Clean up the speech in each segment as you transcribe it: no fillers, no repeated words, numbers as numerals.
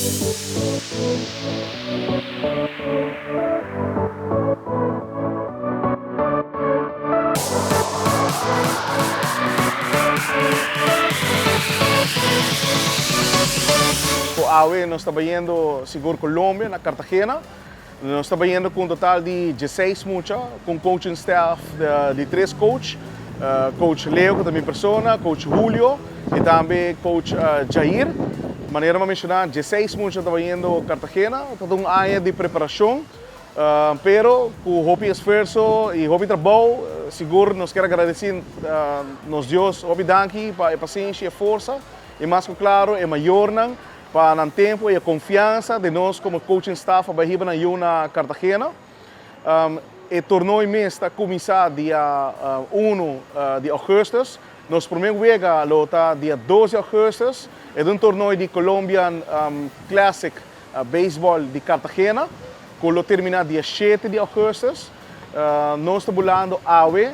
Ku awe nos ta bayendo sigur Colombia na Cartagena. Nos ta bayendo ku un total di dieseis mucha, ku un coaching staff di tres coach, coach Leo ku ta mi persona, coach Julio i tambe coach Jair. Manera mi a menshoná, dieseis mucha ta bayendo Cartagena. Ta un aña di preparashon, pero ku hopi esfuerso i hopi trabou. Sigur nos kier a gradesí nos Dios hopi danki pa e pasenshi i e forsa i mas ku klaro e mayornan Pa nan tempu i e konfiansa den nos komo coaching staff a bai hiba nan yu na Cartagena. E tornoi mes ta kuminsá dia unu di augustus. Nos promé wega lo ta dia dos di augustus. E ta un tornoi di Colombian Classic Baseball di Cartagena ku lo terminá dia shete di augustus. Nos ta bulando awe.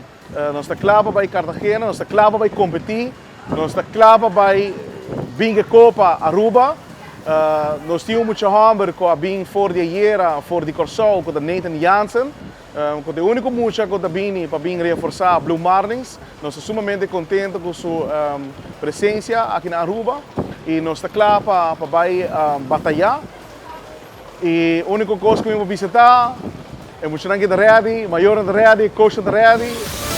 Nos ta kla pa bai Cartagena, nos ta kla pa bai kompetí. Nos ta kla pa bai bin ke Kopa Aruba. Nos tin un mucha hòmber ku a bin for di ayera, for di Kòrsou, ku ta Nathan Jansen, ku ta e úniko mucha ku ta bini pa bin reforsá Blue Marlins. Nos ta sumamente kontento ku su presensia aki na Aruba i nos ta kla pa bai batayá. E úniko kos ku mi por bisa ta, e muchanan ke ta ready, mayornan ta ready, coachnan ta ready.